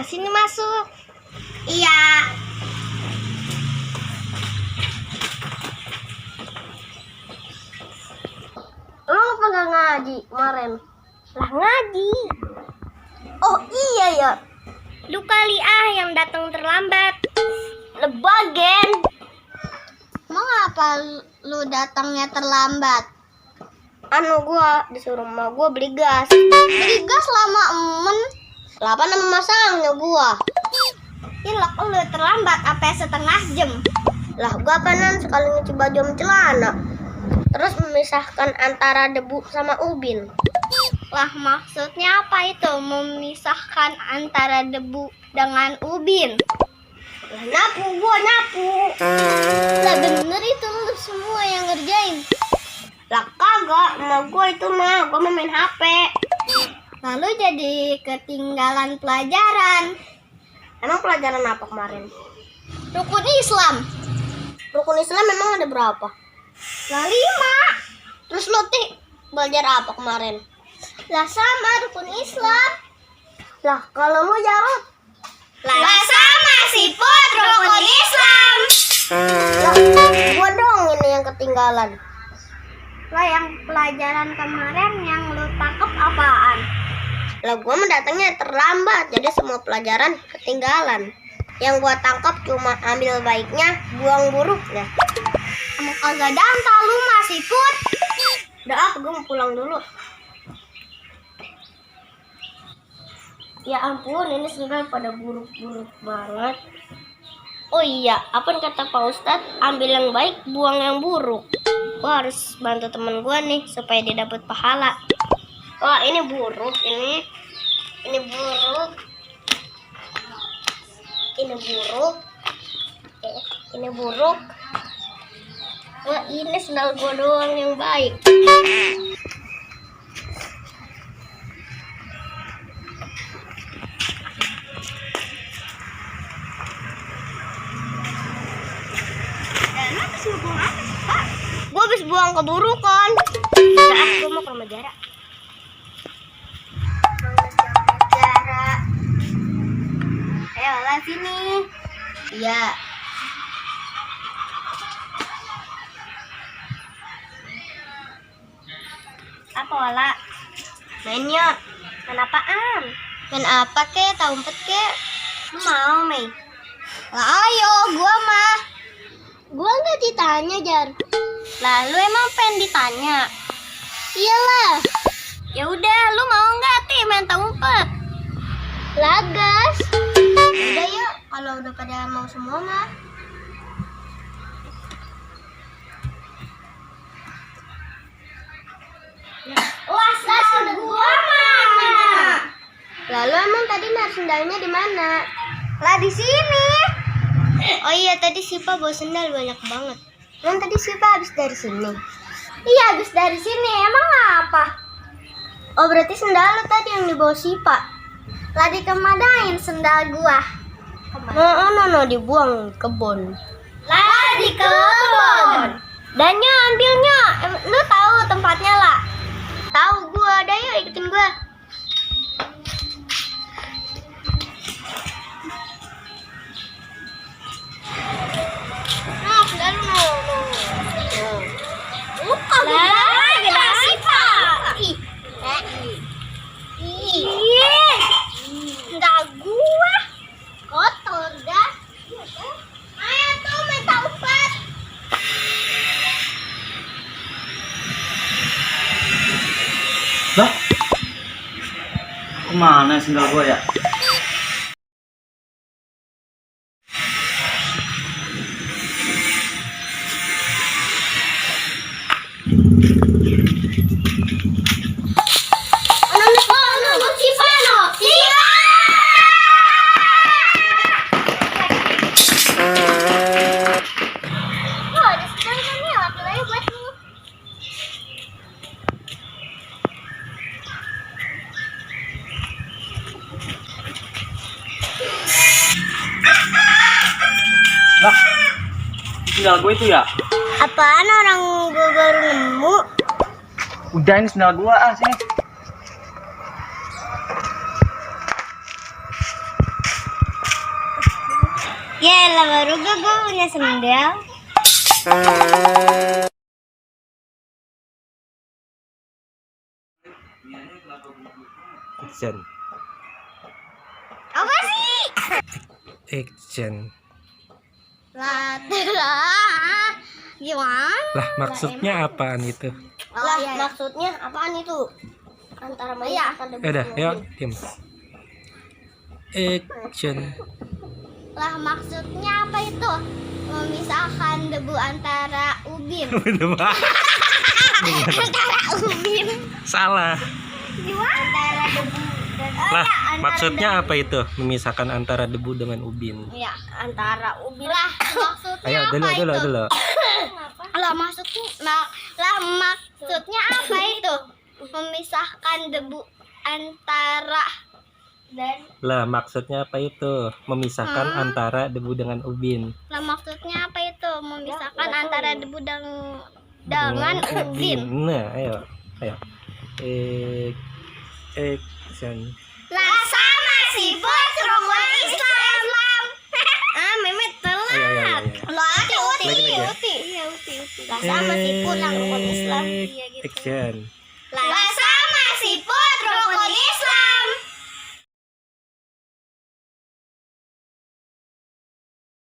Nah, sini masuk. Iya. Lu apa nggak ngaji kemarin? Lah ngaji. Oh iya ya. Lu kali yang datang terlambat. Lebagen. Mau apa lu datangnya terlambat? Gua disuruh sama gua beli gas. Beli gas lama emen. Lama nama masangnya gua. Lah lu terlambat apa setengah jam? Lah gua panan sekali nyuci baju sama celana. Terus memisahkan antara debu sama ubin. Lah maksudnya apa itu memisahkan antara debu dengan ubin? Lah nyapu, gua nyapu. Lah bener itu lu semua yang ngerjain. Lah kagak, gua main HP. Lalu jadi ketinggalan pelajaran. Emang pelajaran apa kemarin? Rukun Islam. Rukun Islam memang ada berapa? Lah 5. Terus lo belajar apa kemarin? Lah sama rukun Islam. Lah kalau lu Jarot? Lah sama si Put rukun Islam. Lah gua dong ini yang ketinggalan. Lah yang pelajaran kemarin yang lu tangkap apaan? Lah gua mendatangnya terlambat, jadi semua pelajaran ketinggalan. Yang gua tangkap cuma ambil baiknya, buang buruknya. Emang kagak danta lu masih Put. Udah gua mau pulang dulu. Ya ampun, ini sendal pada buruk-buruk banget. Oh iya, apa kata Pak Ustadz? Ambil yang baik, buang yang buruk. Gua harus bantu temen gua nih supaya dia dapat pahala. Wah, ini buruk, ini buruk. Ini buruk. Ini buruk. Wah, ini sendal gua doang yang baik. Gue habis buang keburukan. Gue mau ke rumah Jara. Ayo lah sini. Iya. Apa wala? Mainnya. Main apaan? Main apa kek? Tahu umpet kek? Lu mau Mei? Lah ayo, gua mah. Gua nggak ditanya Jar. Lalu emang pengen ditanya? Iyalah. Ya udah, lu mau nggak main tahu umpet? Lagas. Udah yuk, kalau udah pada mau semua mah. Wah, sendal gua mana? Lalu emang tadi sendalnya di mana? Lah di sini. Oh iya, tadi Sipa bawa sendal banyak banget. Emang tadi Sipa habis dari sini? Iya, habis dari sini. Emang apa? Oh, berarti sendal lu tadi yang dibawa Sipa. Lah dikemanain sendal gua? No, dibuang kebun. Lah di kebun. Dannya ambilnya. Lu tahu tempatnya lah? Tahu gua, ada yuk ikutin gua. Enggak gua. Kotor dah. Ayo tuh main taufat. Lah? Kemana sendal gua ya? Lah, sendal gue itu ya? Apaan orang gue baru nemu? Udah, ini sendal gue, sini. Ya lah baru gue punya sendal. Action. Apa sih? Action. Lah, gimana? Lah maksudnya apaan itu? Lah, maksudnya apaan itu? Antara memisahkan debu Udah, dengan yuk, ubin. diam. Action. Lah, maksudnya apa itu? Memisahkan debu antara ubin. Bener. Antara ubin. Salah. Gimana? Antara debu dan Lah, antara maksudnya apa itu? Memisahkan antara debu dengan ubin. Ya, antara ubin. Lah, maksudnya Ayo, apa dulu. itu? Lah, maksudnya apa itu? Memisahkan debu antara dan Lah, maksudnya apa itu? Memisahkan antara debu dengan ubin. lah maksudnya apa itu? Memisahkan antara debu dengan ubin. Nah, ayo. Action. Lah sama si bos rokok Islam. Memet telat. Ayo. Lah Lagi. uti. Iya uti. Lah sama si pulang rokok Islam. Iya gitu. Action.